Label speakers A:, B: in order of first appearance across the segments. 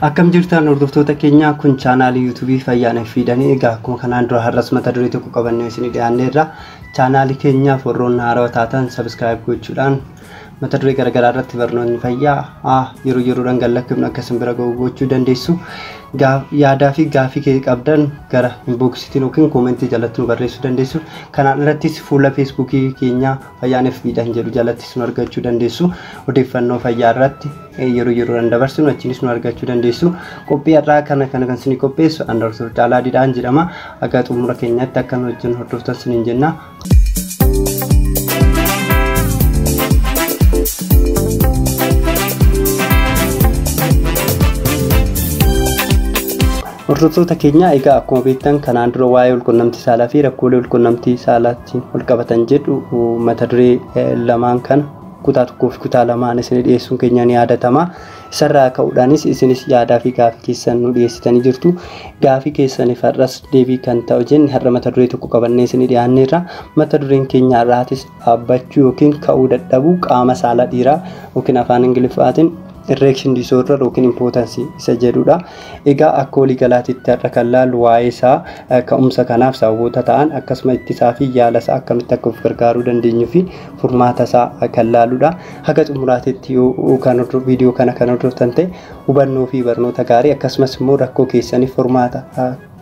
A: Akkam jirtan hordoftoota keenyaa, kun chaanaalii yuutuubii Fayyaan Fiidanii. Egaa akkuma kanaan dura har'as mata duree tokko qabannee isinii dhiyaanneerra. Chaanaalii keenyaaf warroonni haarawaa taatan subscribe gochuudhaan mata duree garaagaraa irratti barnoonni fayyaa yeroo yeroodhaan gad lakkifnu akka isin bira ga'u gochuu dandeessu. Yaadaa fi gaafii kee qabdan gara inboxiitiin yookiin koomentii jalatti nu barreessuu dandeessu. Kanaan irrattis fuula feesbuukii keenyaa Fayyaan Fiidhan jedhu jalattis nu argachuu dandeessu. Odeeffannoo fayyaa irratti yeroo yeroodhaan dabarsinu achiinis nu argachuu dandeessu. Qophii har'aa kana kan isinii qopheessu an Dr. Caalaa Didhaan jedhama. Akka xumura keenyaatti akka nu wajjin hordoftan isiniin jenna. Hordoftoota keenya, egaa akkuma beektan kanaan dura waa'ee walqunnamtii saalaa fi rakkoolee walqunnamtii saalaatiin wal qabatan jedhu mata duree lamaan kana kutaa tokkoo fi kutaa lamaan isin dhiyeessuun keenya ni yaadatama. Isarraa ka'uudhaanis isinis yaadaa fi gaafii keessan nu dhiyeessitanii jirtu. Gaafii keessaniif har'as deebii kan ta'u jenne har'a mata duree tokko qabannee isin dhiyaanneerra. Mata dureen keenya har'aatis dhaabbachuu yookiin ka'uu dadhabuu qaama saalaa dhiiraa yookiin afaan Ingiliffaatiin erection disorder yookiin impotency isa jedhudha. Egaa akka waliigalaatitti har'a kan laallu waa'ee isaa, ka'umsa kanaaf sababoota ta'an, akkasuma ittisaa fi yaala isaa, akkamitti akka of gargaaruu dandeenyuu fi furmaata isaa kan laalludha. Haga xumuraatitti yoo kan viidiyoo kana kan hordoftan ta'e hubannoo fi barnoota gaarii akkasumas immoo rakkoo keessaniif furmaata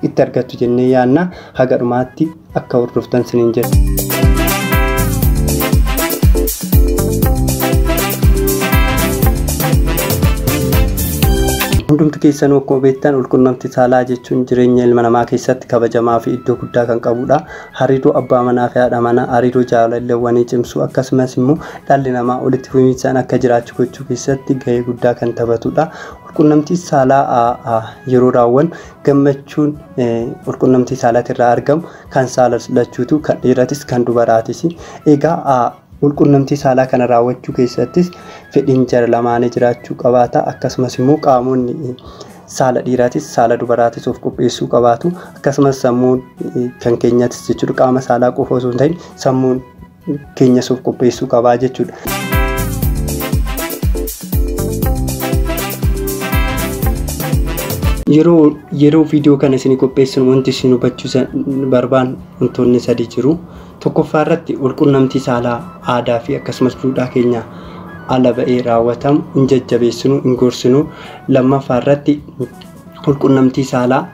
A: itti argattu jennee yaadna. Haga dhumaatti akka hordoftan siniin jedha. Hundumti keessanuu akkuma beektan walqunnamtii saalaa jechuun jireenya ilma namaa keessatti kabajamaa fi iddoo guddaa kan qabudha. Hariiroo abbaa manaa fi haadha manaa, hariiroo jaalalleewwanii cimsuu, akkasumas immoo dhalli namaa walitti fufinsaan akka jiraachuu gochuu keessatti gahee guddaa kan taphatudha. Walqunnamtii saalaa yeroo raawwannu gammachuun walqunnamtii saalaatirraa argamu kan saala lachuutu, kan dhiiratis kan dubaraatis. Egaa walqunnamtii saalaa kana raawwachuu keessattis fedhiin jara lamaanii jiraachuu qabaata. Akkasumas immoo qaamonni saala dhiiraatis saala dubaraatis of qopheessuu qabaatu. Akkasumas sammuun kan keenyatis jechuudha, qaama saalaa qofa osoo hin ta'in sammuun keenyas of qopheessuu qabaa jechuudha. Yeroo viidiyoo kana isinii qopheessinu wanti isin hubachuu barbaannu wantoonni sadi jiru. Tokkoffaa irratti walqunnamtii saalaa aadaa fi akkasumas duudhaa keenya ala ba'ee raawwatamu hin jajjabeessinu, hin gorsinu. Lammaffaa irratti walqunnamtii saalaa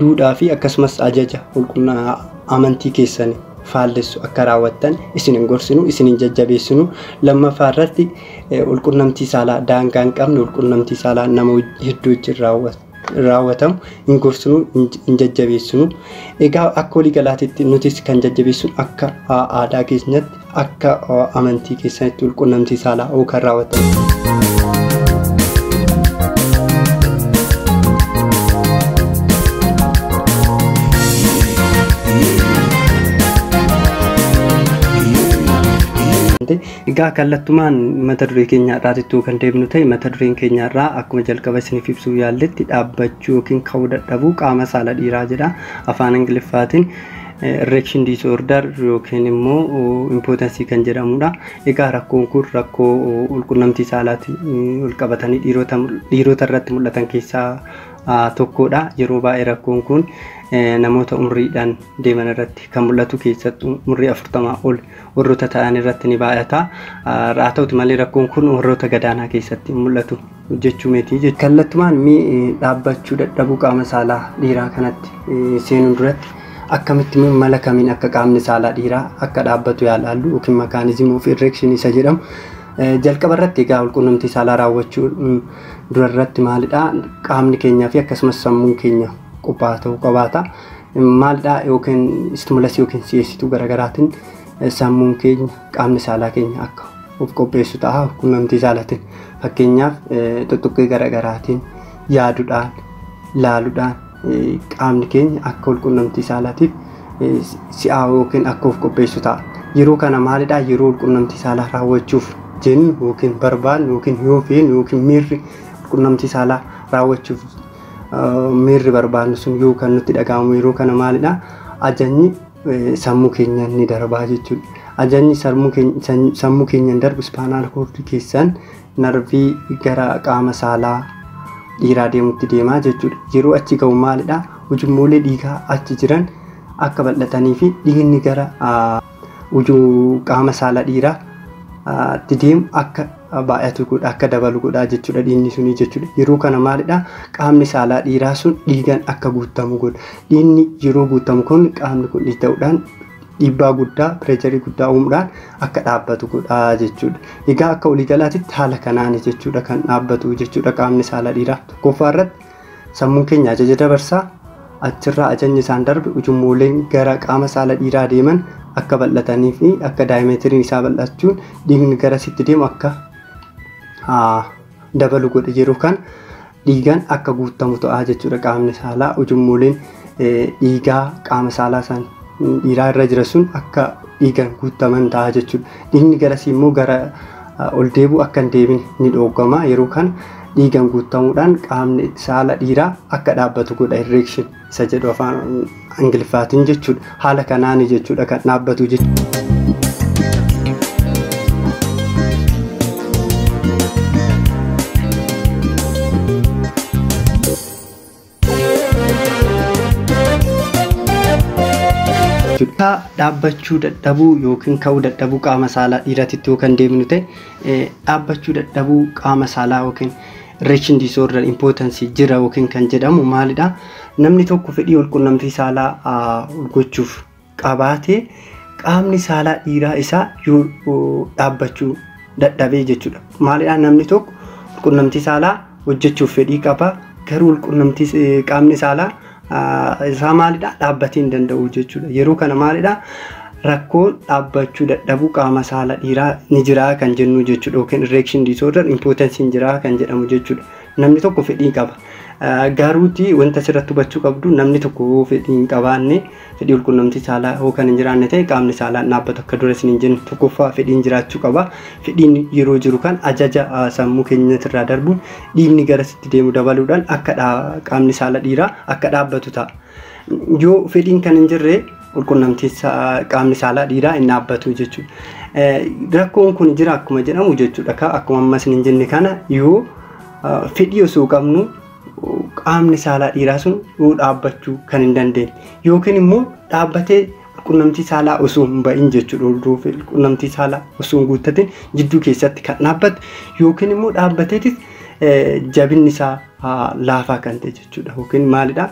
A: duudhaa fi akkasumas ajaja amantii keessanii faallessu akka raawwattan isin hin gorsinu, isin hin jajjabeessinu. Lammaffaa irratti walqunnamtii saalaa daangaa hin qabne, walqunnamtii saalaa nama hedduu wajjin raawwatamu hin gorsinu, hin jajjabeessinu. Egaa akka waliigalaatitti nutis kan jajjabeessinu akka aadaa keenyatti, akka amantii keessanitti walqunnamtii saalaa kan raawwatan. Egaa kallattumaan mata duree keenya irraatittuu kan deemnu ta'e, mata dureen keenya irraa akkuma jalqaba isiniif ibsuu yaalletti dhaabbachuu yookiin ka'uu dadhabuu qaama saala dhiiraa jedha. Afaan Ingiliffaatiin erection disorder yookiin immoo impotency kan jedhamudha. Egaa rakkoon kun rakkoo walqunnamtii saalaatiin wal qabatanii dhiirota irratti mul'atan keessaa tokkodha. Yeroo baay'ee rakkoon kun namoota umriidhaan deeman irratti kan mul'atu, keessattuu umrii 40 ol warroota ta'an irratti ni baay'ata. Haa ta'uti malee rakkoon kun warroota gadaanaa keessatti mul'atu jechuu miti. Kallattumaan mi dhaabbachuu dadhabuu qaama saalaa dhiiraa kanatti seenuun duratti akkamitti mala kamiin akka qaamni saalaa dhiiraa akka dhaabbatu yaalaallu yookiin mechanism of erection isa jedhamu. Jalqaba irratti egaa walqunnamtii saalaa raawwachuu dura irratti maalidha, qaamni keenyaa fi akkasumas sammuun keenya qophaa'aa ta'uu qabaata. Maalidha, yookiin stimulasii yookiin si'eessituu garaagaraatiin sammuun keenya, qaamni saalaa keenya akka of qopheessu ta'a walqunnamtii saalaatiin. Fakkeenyaaf tuttuqqii garaagaraatiin, yaaduudhaan, laaluudhaan qaamni keenya akka walqunnamtii saalaatiif si'aawuu yookiin akka of qopheessu ta'a. Yeroo kana maalidha, yeroo walqunnamtii saalaa raawwachuuf jennu yookiin barbaannu yookiin yoo feenu yookiin miirri walqunnamtii saalaa raawwachuuf miirri barbaannu sun yoo kan nutti dhaga'amu, yeroo kana maalidha, ajajni sammuu keenya ni darbaa jechuudha. Ajajni sammuu keenyaan darbu spinal cord keessaan narvii gara qaama saalaa dhiiraa deemutti deemaa jechuudha. Yeroo achi ga'u maalidha? Ujummoolee dhiigaa achi jiran akka bal'atanii fi dhiigni gara qaama saalaa dhiiraa itti deemu akka baay'atu godha, akka dabalu godha jechuudha dhiigni suni jechuudha. Yeroo kana maalidha? Qaamni saalaa dhiiraa sun dhiigaan akka guutamu godha. Dhiigni yeroo guutamu kun qaamni kun dhiita'uudhaan dhiibbaa guddaa, pireecharii guddaa uumuudhaan akka dhaabbatu godha jechuudha. Egaa akka waliigalaatitti haala kanaan jechuudha kan dhaabbatu jechuudha qaamni saalaa dhiiraa. Tokkoffaa irratti sammuun keenya ajaja dabarsaa, achirraa ajajni isaan darbe ujummooleen gara qaama saala dhiiraa deeman akka bal'atanii fi akka daayimeetiriin isaa bal'achuun dhiigni gara sitti deemu akka dabalu godha. Yeroo kana dhiigaan akka guutamu ta'a jechuudha qaamni saalaa. Ujummooleen dhiigaa qaama saalaa san dhiiraa irra jira sun akka dhiigaan guutaman ta'a jechuudha. Dhiigni garasii immoo gara ol deebi'u akka hin deebine ni dhoogama. Yeroo kana dhiigaan guutamuudhaan qaamni saala dhiiraa akka dhaabbatu godha, erection isa jedhu afaan Ingiliffaatiin jechuudha. Haala kanaan jechuudha kan dhaabbatu jechuudha. Dhaabbachuu dadhabuu yookiin ka'uu dadhabuu qaama saalaa dhiiraatitti yoo kan deemnu ta'e, dhaabbachuu dadhabuu qaama saalaa yookiin erection disorder impotency jira yookiin kan jedhamu maalidha? Namni tokko fedhii walqunnamtii saalaa gochuuf qabaatee qaamni saalaa dhiiraa isaa yoo dhaabbachuu dadhabee jechuudha. Maalidha? Namni tokko walqunnamtii saalaa hojjechuuf fedhii qaba, garuu walqunnamtii qaamni saalaa isaa maalidha? Dhaabbatee hin danda'u jechuudha. Yeroo kana maalidha? Rakkoon dhaabbachuu dadhabuu qaama saala dhiiraa ni jira kan jennu jechuudha. Yookiin erection disorder impotency jira kan jedhamu jechuudha. Namni tokko fedhii qaba. Garuuti wanta asirratti hubachuu qabdu, namni tokko yoo fedhii hin qabaanne, fedhii walqunnamtii saalaa yoo kan hin jiraanne ta'e, qaamni saalaa dhaabbatu akka dura isin hin jenne. Tokkoffaa fedhiin jiraachuu qaba. Fedhiin yeroo jiru kan ajaja sammuu keenyatirraa darbuun dhiigni garasitti deemu dabaluudhaan akka qaamni saala dhiiraa akka dhaabbatu ta'a. Yoo fedhiin kan hin jirre, walqunnamtii qaamni saalaa dhiiraa hin dhaabbatu jechuudha. Rakkoon kun jira akkuma jedhamu jechuudha. Akkuma amma isin hin jenne kana, yoo fedhii osoo qabnu qaamni saalaa dhiiraa sun yoo dhaabbachuu kan hin dandeenye yookiin immoo dhaabbatee qunnamtii saalaa osoo hin ba'in jechuudha. Qunnamtii saalaa osoo hin guuttatin jidduu keessatti kan dhaabbatu yookiin immoo dhaabbateetis jabinni isaa laafaa kan ta'e jechuudha. Yookiin maalidha?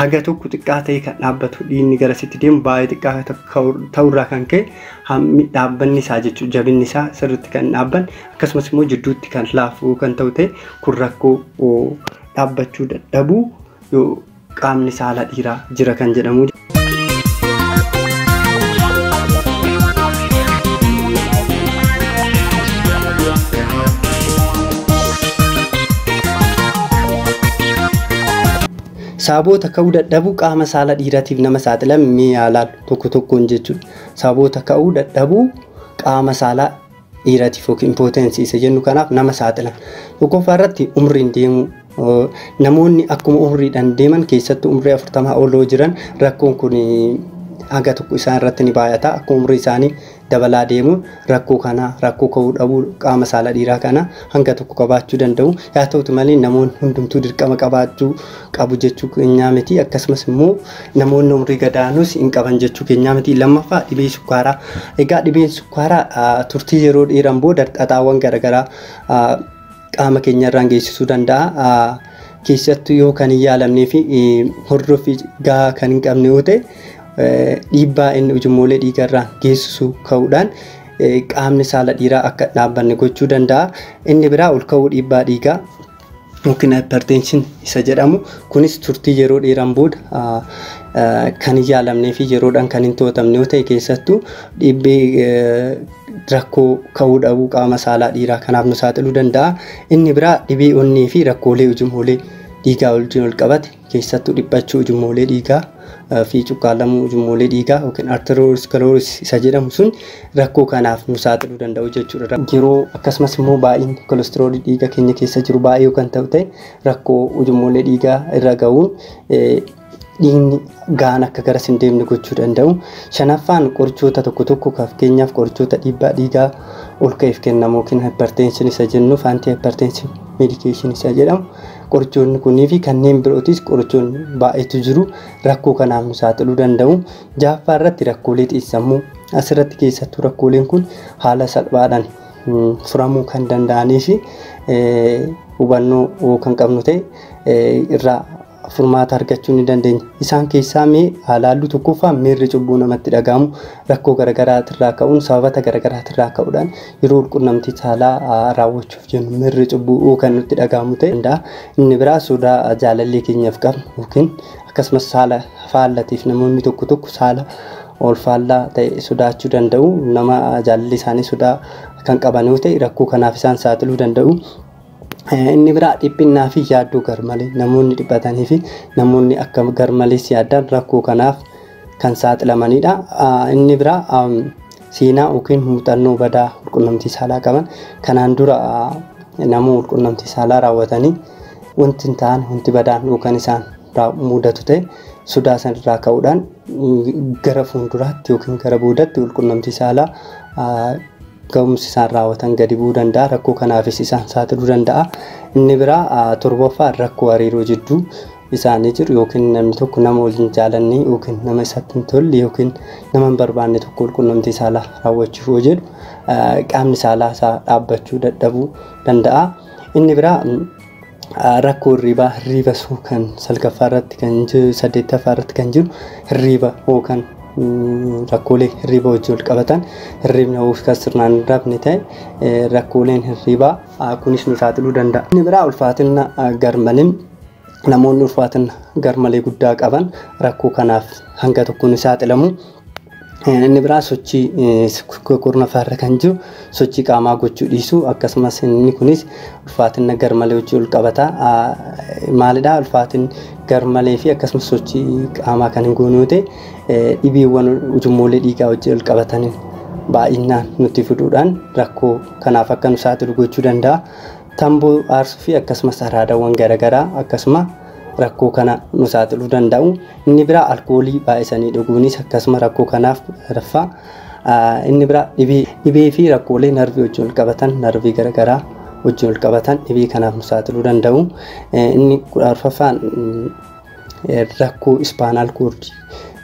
A: Haga tokko xiqqaa ta'e kan dhaabbatu, dhiigni garasitti deemu baay'ee xiqqaa ta'urraa kan ka'e hammi dhaabbanni isaa jechuudha, jabinni isaa sirriitti kan dhaabbanne, akkasumas immoo jidduutti kan laafu kan ta'u ta'e, kun rakkoo dhaabbachuu dadhabuu qaamni saala dhiiraa jira kan jedhamu. Sababoota ka'uu dadhabuu qaama saala dhiiraatiif nama saaxilan mee ilaalu tokko tokkoon jechuudha. Sababoota ka'uu dadhabuu qaama saalaa dhiiraatiif yookiin impotency isa jennu kanaaf nama saaxilan. Tokkoffaa irratti umriin deemuu. Namoonni akkuma umriidhaan deeman, keessattuu umrii 40 ol yoo jiran, rakkoon kun haga tokko isaan irratti ni baay'ata. Akkuma umrii isaanii dabalaa deemuun rakkoo kana, rakkoo ka'uu dhabuu qaama saala dhiiraa kana hanga tokko qabaachuu danda'u. Haa ta'utu malee namoonni hundumtuu dirqama qabaachuu qabu jechuu keenyaa miti. Akkasumas immoo namoonni umrii gadaanus hin qaban jechuu keenyaa miti. Lammaffaa, dhibee sukkaaraa. Egaa dhibeen sukkaaraa turtii yeroo dheeraan booda xaxaawwan garaagaraa qaama keenya irraan geessisuu danda'a. Keessattuu yoo kan hin yaalamnee fi hordoffii gahaa kan hin qabne yoo ta'e, dhiibbaa inni ujummoolee dhiigarraan geessisu ka'uudhaan qaamni saala dhiiraa akka dhaabbanne gochuu danda'a. Inni biraa ol ka'uu dhiibbaa dhiigaa yookiin hypertension isa jedhamu kunis turtii yeroo dheeraan booda kan hin yaalamnee fi yeroodhaan kan hin to'atamne yoo ta'e, keessattuu dhiibbee rakkoo ka'uu dhabuu qaama saalaa dhiiraa kanaaf nu saaxiluu danda'a. Inni biraa dhibee onnee fi rakkoolee ujummoolee dhiigaa wajjin wal qabate, keessattuu dhiphachuu ujummoolee dhiigaa fi cuqqaalamuu ujummoolee dhiigaa yookiin arteriosclerosis isa jedhamu sun rakkoo kanaaf nu saaxiluu danda'u jechuudha. Yeroo akkasumas immoo baay'inni kolestiroolii dhiiga keenya keessa jiru baay'ee kan ta'u ta'e, rakkoo ujummoolee dhiigaa irra ga'uun Dhiigni gahaan akka garas hin deemne gochuu danda'u. Shanaffaan qorichoota tokko tokko, fakkeenyaaf qorichoota dhiibbaa dhiigaa ol ka'eef kennamu yookiin hypertension isa jennuuf anti hypertension medication isa jedhamu, qorichoonni kunii fi kanneen birootis, qorichoonni baay'eetu jiru, rakkoo kanaaf nu saaxiluu danda'u. Ja'affaa irratti rakkoolee xiinsammuu. Asirratti keessattuu rakkooleen kun haala salphaadhaan furamuu kan danda'anii fi hubannoo kan qabnu ta'e irraa furmaata argachuu ni dandeenya. Isaan keessaa mee haalaallu. Tokkoffaa, miirri cubbuu namatti dhagahamu rakkoo garaagaraatirraa ka'uun, sababata garaagaraatirraa ka'uudhaan yeroo quunnamtii saalaa raawwachuuf jennu miirri cubbuu kan nutti dhagahamu ta'e danda'a. Inni biraa sodaa jaalallee keenyaaf qabnu yookiin akkasumas saala faallatiif, namoonni tokko tokko saala ol faallaa ta'e sodaachuu danda'u. Nama jaalalli isaanii sodaa kan qaban yoo ta'e rakkoo kanaaf isaan saaxiluu danda'u. Inni biraa dhiphinnaa fi yaaddoo garmalee, namoonni dhiphatanii fi namoonni akka garmalees yaaddan rakkoo kanaaf kan saaxilamanidha. Inni biraa seenaa yookiin muuxannoo badaa walqunnamtii saalaa qaban, kanaan dura nama walqunnamtii saalaa raawwatanii wanti hin taane, wanti badaan yookaan isaan mudatu ta'e, sodaa sanarraa ka'uudhaan gara fuulduraatti yookiin gara boodatti walqunnamtii saalaa ga'umsi isaan raawwatan gadi bu'uu danda'a. Rakkoo kanaafis isaan saaxiluu danda'a. Inni biraa torbaffaa, rakkoo hariiroo jidduu isaanii jiru yookiin namni tokko nama waliin jaalanne yookiin nama isatti hin tolle yookiin nama hin barbaanne tokko walqunnamtii saalaa raawwachuuf yoo jedhu qaamni saalaa isaa dhaabbachuu dadhabuu danda'a. Inni biraa rakkoo hirribaa, hirriba kan salgaffaa irratti kan jiru, saddeettaffaa irratti kan jiru, hirriba yookaan rakkoolee hirriba wajjin wal qabatan, hirribni kan sirnaan hin rafne ta'e rakkooleen hirribaa kunis nu saaxiluu danda'a. Inni biraa ulfaatina garmalee, namoonni ulfaatina garmalee guddaa qaban rakkoo kanaaf hanga tokko ni saaxilamu. Inni biraa sochii, kurnaffaa irra kan jiru, sochii qaamaa gochuu dhiisuu. Akkasumas inni kunis ulfaatina garmalee wajjin wal qabata. Maalidhaa? Ulfaatinni garmalee fi akkasumas sochii qaamaa kan hin goone yoo ta'e dhibeewwan ujummoolee dhiigaa wajjin wal qabataniin baay'inaan nutti fiduudhaan rakkoo kanaaf akka nu saaxilu gochuu danda'a. Tamboo aarsuu fi akkasumas araadawwan garaagaraa akkasuma rakkoo kana nu saaxiluu danda'u. Inni biraa alkoolii baay'isanii dhuguunis akkasuma rakkoo kanaaf raffaa. Inni biraa dhibee fi rakkoolee narvii wajjin wal qabatan, narvii garaagaraa wajjin wal qabatan dhibee kanaaf nu saaxiluu danda'u. Inni 14ffaan rakkoo spinal cordii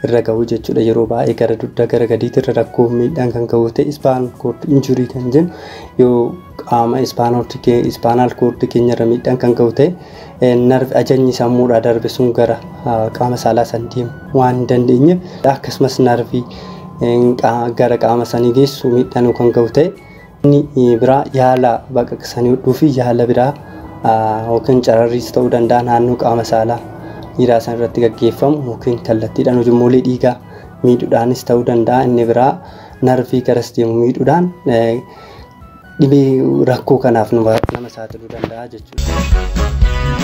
A: irra gahu jechuudha. Yeroo baay'ee gara dugda gara gadiitti irra rakkoo miidhaan kan gahu ta'e, spinal cord injury kan jennu, yoo qaama spinal cordii keenya irra miidhaan kan gahu ta'e narvi ajajni sammuudhaa darbe sun gara qaama saalaa san deemu waan hin dandeenyeef, akkasumas narvii gara qaama sanii geessu miidhaan kan gahu ta'e. Inni biraa yaala baqaqsanii hodhuu fi yaala biraa yookiin cararriis ta'uu danda'a, naannoo qaama saalaa dhiiraa san irratti gaggeeffamu yookiin kallattiidhaan ujummoolee dhiigaa miidhuudhaanis ta'uu danda'a. Inni biraa narvii garas deemu miidhuudhaan dhibee rakkoo kanaaf nama saaxiluu danda'a jechuudha.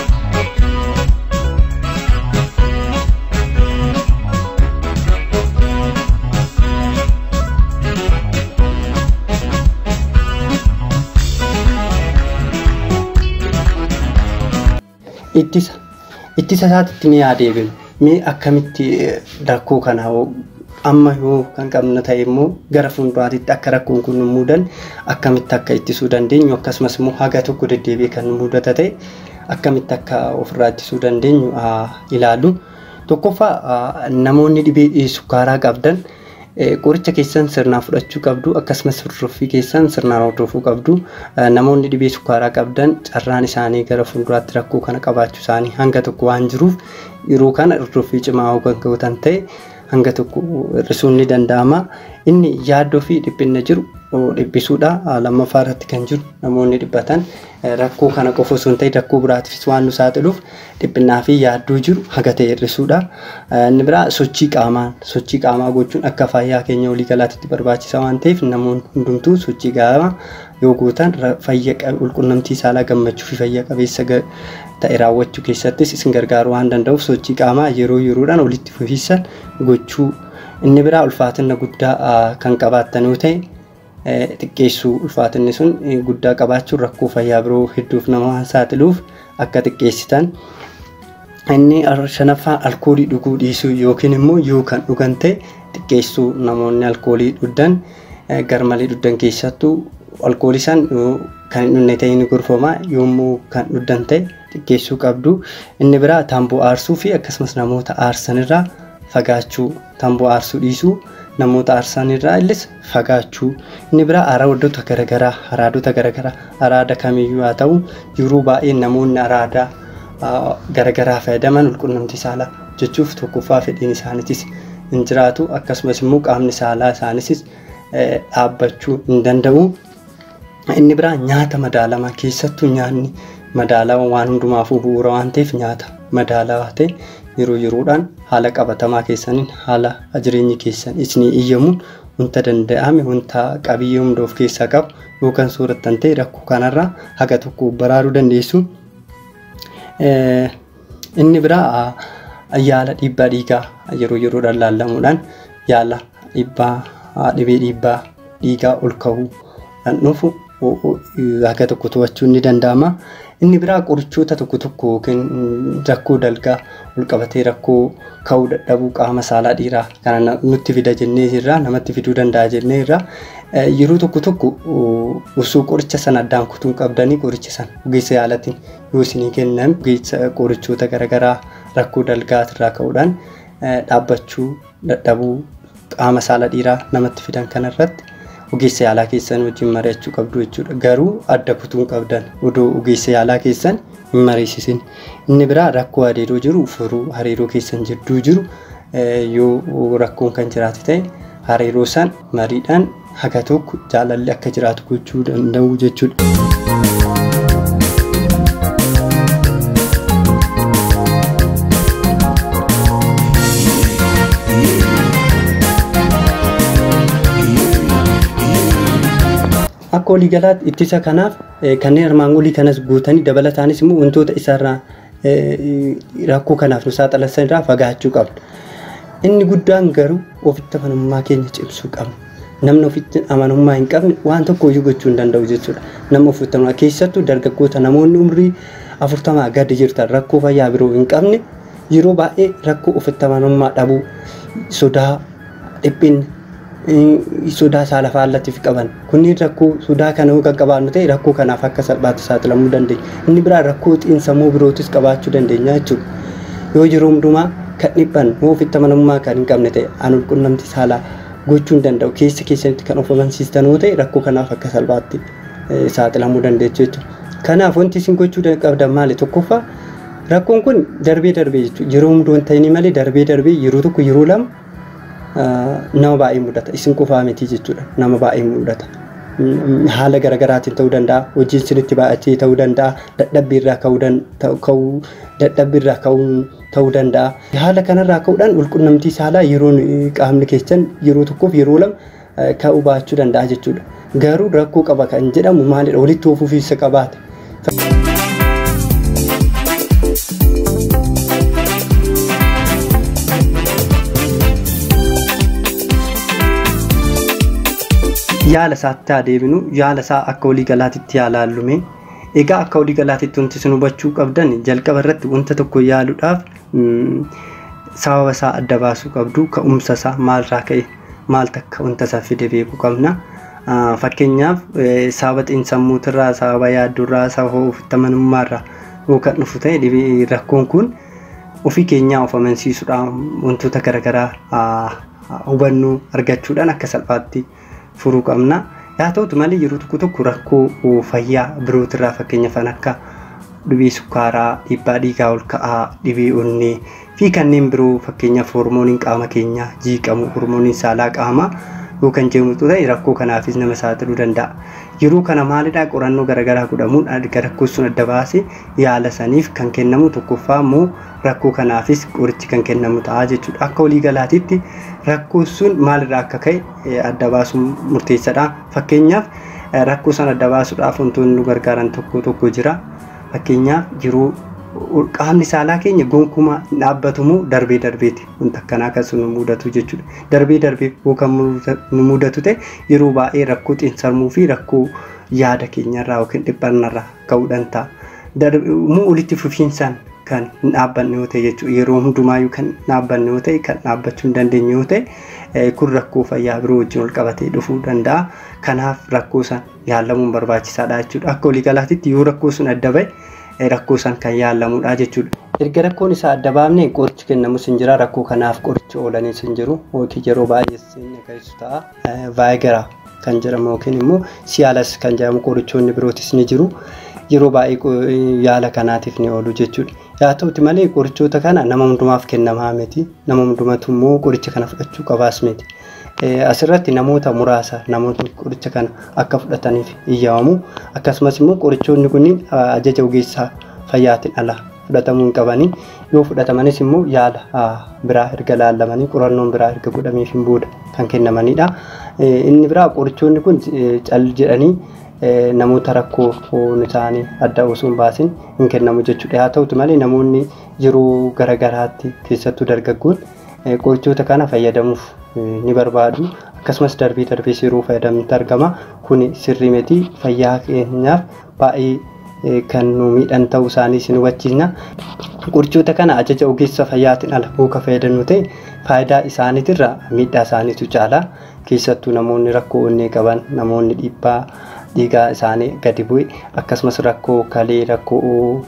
A: Ittisa isaatitti ni adeeminu. Mee akkamitti rakkoo kana amma yoo kan qabnu ta'e immoo gara fuulduraatti akka rakkoon kun nu mudan akkamitti akka ittisuu dandeenyu, akkasumas immoo haga tokko deddeebi'ee kan nu mudata ta'e akkamitti akka ofirraa ittisuu dandeenyu ilaalu. Tokkoffaa, namoonni dhibee sukkaaraa qabdan qoricha keessan sirnaan fudhachuu qabdu, akkasumas hordoffii keessan sirnaan hordofuu qabdu. Namoonni dhibee sukkaaraa qabdan carraan isaanii gara fuulduraatti rakkoo kana qabaachuu isaanii hanga tokko waan jiruuf, yeroo kana hordoffii cimaa yoo kan gootan ta'e hanga tokko hir'isuun ni danda'ama. Inni yaaddoo fi dhiphinna jiru dhiphisuudha. Lammaffaa irratti kan jiru, namoonni dhiphatan rakkoo kana qofa osoo hin ta'in rakkoo biraatiifis waan nu saaxiluuf dhiphinnaa fi yaaddoo jiru haga ta'e hir'isuudha. Inni biraa sochii qaamaa gochuun akka fayyaa keenya waliigalaatti barbaachisaa waan ta'eef, namoonni hundumtuu sochii qaamaa yoo gootan fayya walqunnamtii saalaa gammachuu fi fayya qabeessa ta'e raawwachuu keessattis isin gargaaruu waan danda'uuf sochii qaamaa yeroo yeroodhaan walitti fufiinsan gochuu. Inni biraa ulfaatina guddaa kan qabaattan yoo ta'e xiqqeessuu. Ulfaatinni sun guddaa qabaachuun rakkoo fayyaa biroo hedduuf nama waan saaxiluuf akka xiqqeessitan. Inni shanaffaan alkoolii dhuguu dhiisuu yookiin immoo yoo kan dhugan ta'e xiqqeessuu. Namoonni alkoolii dhugdan garmalee dhugdan keessattuu alkoolii san kan hin dhugne ta'e ni gorfama, yommuu kan dhugdan ta'e xiqqeessuu qabdu. Inni biraa tamboo aarsuu fi akkasumas namoota aarsanirraa fagaachuu, tamboo aarsuu dhiisuu, namoota aarsanirraa illee fagaachuu. Inni biraa araadota garaagaraa, araadota garaagaraa, araada kamiyyuu haa ta'u yeroo baay'ee namoonni araada garaagaraa fayyadaman walqunnamtii saalaa hojjechuuf tokkoffaa fedhiin isaaniitis hin jiraatu, akkasumas immoo qaamni saalaa isaaniitis dhaabbachuu hin danda'u. Inni biraa nyaata madaalamaa, keessattuu nyaanni madaalawaa waan hundumaafuu bu'uura waan ta'eef nyaata madaalawaa ta'e yeroo yeroodhaan haala qabatamaa keessaniin haala jireenyi keessan isinii iyyamuun wanta danda'ame wanta qabiyyee hunda of keessaa qabu yookaan soorattan ta'e rakkoo kanarraa haga tokko baraaruu dandeessu. Inni biraa yaala dhiibbaa dhiigaa yeroo yeroodhaan laallamuudhaan yaala dhiibbaa dhibee dhiibbaa dhiigaa ol ka'uu kan dhufu haga tokko to'achuun ni danda'ama. Inni biraa qorichoota tokko tokko yookiin rakkoo dalgaa ol qabatee rakkoo ka'uu dadhabuu qaama saalaa dhiiraa kana nutti fida jennee irraa namatti fiduu danda'a jennee irraa yeroo tokko tokko osoo qoricha sana addaan kutuun qabdanii qoricha sana ogeessa yaalaatiin yoo isinii kennan ogeessa qorichoota garaagaraa rakkoo dalgaatirraa ka'uudhaan dhaabbachuu dadhabuu qaama saala dhiiraa namatti fidan kanarratti ogeessa yaalaa keessan wajjin mari'achuu qabdu jechuudha. Garuu adda kutuun qabdan odoo ogeessa yaalaa keessan hin mariisisin. Inni biraa rakkoo hariiroo jiru furuu, hariiroo keessan jidduu jiru yoo rakkoon kan jiraate ta'e hariiroo san mariidhaan haga tokko jaalalli akka jiraatu gochuu danda'u jechuudha. Akka waliigalaatti ittisa kanaaf kanneen armaan olii kanas guutanii dabalataanis immoo wantoota isarraa rakkoo kanaaf nu saaxilan irraa fagaachuu qabna. Inni guddaan garuu ofitti amanamummaa keenya cimsuu qabna. Namni ofitti amanamummaa hin qabne waan tokko iyyuu gochuu hin danda'u jechuudha. Nama ofitti amanamummaa keessattuu dargaggoota namoonni umrii 40 gadi jirtan rakkoo fayyaa biroo hin qabne yeroo baay'ee rakkoo ofitti amanamummaa dhabuu, sodaa, dhiphinni, sodaa saala faallatiif qaban kunniin rakkoo sodaa kana yoo qaqqabaannu ta'e rakkoo kanaaf akka salphaatti saaxilamuu dandeenya. Inni biraa rakkoo xiinsammuu birootis qabaachuu dandeenya jechuudha. Yoo yeroo hundumaa kan dhiphan yoo ofitti amanamummaa kan hin qabne ta'e an walqunnamtii saalaa gochuu hin danda'u keessa keessanitti kan of amansiistan yoo ta'e rakkoo kanaaf akka salphaatti saaxilamuu dandeessu jechuudha. Kanaaf wanti isin gochuu qabdan maali? Tokkoffaa rakkoon kun darbee darbee jechuudha. Yeroo hunduu hin ta'in malee darbee darbee yeroo tokko yeroo lama nama baay'ee mudata. Isin qofaa miti jechuudha. Nama baay'ee mudata. Haala garaagaraatiin ta'uu danda'a. Hojiin isinitti baay'atee ta'uu danda'a. Dadhabbii irraa ka'uun ta'uu danda'a. Haala kanarraa ka'uudhaan walqunnamtii saalaa yeroo qaamni keessan yeroo tokkoof yeroo lama ka'uu baachuu danda'a jechuudha. Garuu rakkoo qaba kan jedhamu maalidha? Walitti fufiinsa qabaate. Yaala isaatti haa deebinu. Yaala isaa akka waliigalaatitti haa laallume. Egaa akka waliigalaatitti wanti isin hubachuu qabdan jalqaba irratti wanta tokko yaaluudhaaf sababa isaa adda baasuu qabdu. Ka'umsa isaa maalirraa ka'e maal takka wanta isaa fide beekuu qabna. Fakkeenyaaf sababa xiinsammuutirraa, sababa yaadduurraa, sababa ofitti amanamummaarraa yoo kan dhufu ta'e rakkoon kun ofii keenyaa of amansiisuudhaan wantoota garaagaraa hubannoo argachuudhaan akka salphaatti furuu qabna. Haa ta'utu malee yeroo tokko tokko rakkoo fayyaa birootirraa fakkeenyaaf akka dhibee sukkaaraa, dhiibbaa dhiigaa ol ka'aa, dhibee onnee fi kanneen biroo fakkeenyaaf hormooniin qaama keenyaa jiiqamu, hormooniin saalaa qaamaa yoo kan jedhamu ta'e rakkoo kanaafis nama saaxiluu danda'a. Yeroo kana maalidhaa qorannoo garaagaraa godhamuun rakkoo sun adda baasee yaala saniif kan kennamu tokkoffaa immoo rakkoo kanaafis qorichi kan kennamu ta'a jechuudha. Akka waliigalaatitti rakkoo sun maalirraa akka ka'e adda baasuun murteessaadha. Fakkeenyaaf rakkoo sana adda baasuudhaaf wantoonni nu gargaaran tokko tokko jira. Fakkeenyaaf yeroo qaamni saalaa keenya gonkumaa dhaabbatumoo darbee darbeeti wanta akkanaa kan nu mudatu jechuudha. Darbee darbee yoo kan nu mudatu ta'e yeroo baay'ee rakkoo xiinsammuu fi rakkoo yaada keenyarraa yookiin dhiphannarraa ka'uudhaan ta'a. Muu walitti fufiinsaan kan hin dhaabbanne yoo ta'e jechuudha. Yeroo hundumaayyuu kan hin dhaabbanne yoo ta'e, kan dhaabbachuu hin dandeenye yoo ta'e, kun rakkoo fayyaa biroo wajjin wal qabatee dhufuu danda'a. Kanaaf rakkoo san yaalamuun barbaachisaadha jechuudha. Akka waliigalaatitti yoo rakkoo sun adda bahe rakkoo san kan yaalamudha jechuudha. Erga rakkoon isaa adda baafne qorichi kennamus hin jira. Rakkoo kanaaf qorichi oolanis hin jiru. Yookiin yeroo baay'ee agarsiisu ta'a. Viagra kan jedhamu yookiin immoo Cialis kan jedhamu qorichoonni birootis ni jiru. Yeroo baay'ee yaala kanaatiif ni oolu jechuudha. Haa ta'uti malee qorichoota kana nama hundumaaf kennamaa miti. Nama hundumatu immoo qoricha kana fudhachuu qabaas miti. Asirratti namoota muraasa namootni qoricha kana akka fudhataniif iyyaamamu. Akkasumas immoo qorichoonni kunniin ajaja ogeessaa fayyaatiin ala fudhatamuu hin qabanii. Yoo fudhatamanis immoo yaala biraa erga laallamanii qorannoon biraa erga godhameefin booda kan kennamanidha. Inni biraa qorichoonni kun cal jedhanii namoota rakkoo isaanii adda osoo hin baasin hin kennamu jechuudha. Haa ta'uti malee namoonni yeroo garagaraatti keessattuu dargaggoon qorichoota kana fayyadamuuf ni barbaadu. Akkasumas darbee darbees yeroo fayyadamtu argama. Kun sirrii miti, fayyaa keenyaaf baay'ee kan nu miidhan ta'uu isaanii isin hubachiisna. Qorichoota kana ajaja ogeessa fayyaatiin ala yoo fayyadamnu ta'e faayidaa isaaniitirra miidhaa isaaniitu caala. Keessattuu namoonni rakkoo onnee qaban, namoonni dhiibbaa dhiigaa isaanii gadi bu'e, akkasumas rakkoo kalee, rakkoo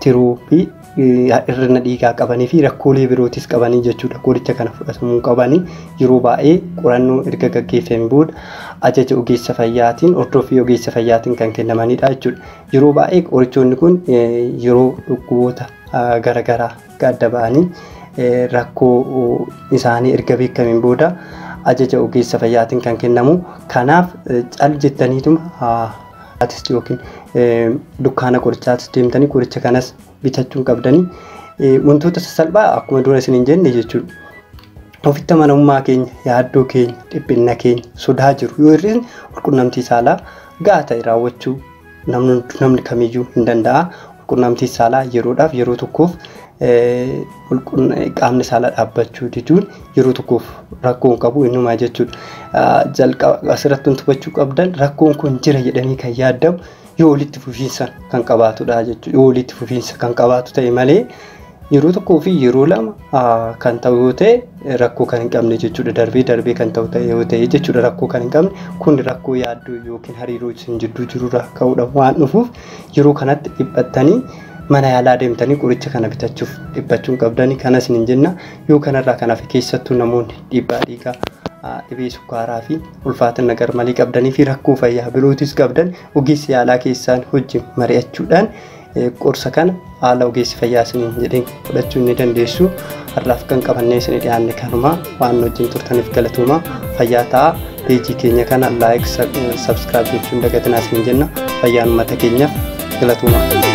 A: tiruu fi hir'ina dhiigaa qabanii fi rakkoolee birootis qabanii jechuudha. Qoricha kana fudhatamuu qabanii yeroo baay'ee qorannoo erga gaggeeffamee booda ajaja ogeessa fayyaatiin, hordoffii ogeessa fayyaatiin kan kennamanidha jechuudha. Yeroo baay'ee qorichoonni kun yeroo dhukkuboota garaagaraa adda ba'anii rakkoo isaanii erga beekameen booda ajaja ogeessa fayyaatiin kan kennamu. Kanaaf cal jettaniituma yookiin dukkaana qorichaatti deemtanii qoricha kanas bitachuu qabdanii wantoota sasalphaa akkuma dura isin hin jenne jechuudha. Ofitti amanamummaa keenya, yaaddoo keenya, dhiphina keenya, sodaa jiru yoo hir'isne walqunnamtii saalaa gahaa ta'e raawwachuu namni kamiyyuu hin danda'a. Walqunnamtii saalaa yeroodhaaf yeroo tokkoof qaamni saalaa dhaabbachuu diduun yeroo tokkoof rakkoo hin qabu innumaa jechuudha. Jalqaba asirratti wanti hubachuu qabdan rakkoon kun jira jedhanii kan yaadamu yoo walitti fufiinsa kan qabaatudha jechuudha. Yoo walitti fufiinsa kan qabaatu ta'e malee yeroo tokkoo fi yeroo lama kan ta'u yoo ta'e rakkoo kan hin qabne jechuudha. Darbee darbee kan ta'u ta'e yoo ta'e jechuudha rakkoo kan hin qabne kun rakkoo yaaddoo yookiin hariiroo isin jidduu jirurraa ka'uudhaan waan dhufuuf yeroo kanatti dhiphattanii mana yaalaa deemtanii qoricha kana bitachuuf dhiphachuu hin qabdanii. Kanas hin jenna. Yoo kanarraa kanaaf keessattuu namoonni dhiibbaa dhiigaa, dhibee sukkaaraa fi ulfaatina garmalii qabdanii fi rakkoo fayyaa birootis qabdan ogeessa yaalaa keessaan wajjin mari'achuudhaan qorsa kana haala ogeessi fayyaa isiniin jedheen fudhachuu ni dandeessu. Har'aaf kan qabannee isin dhiyaanne kanuma. Waan wajjin turtaniif galatooma. Fayyaa ta'a. Peejii keenya kana like, subscribe gochuun dagatinaa isin jenna. Fayyaan uummata keenyaaf galatooma.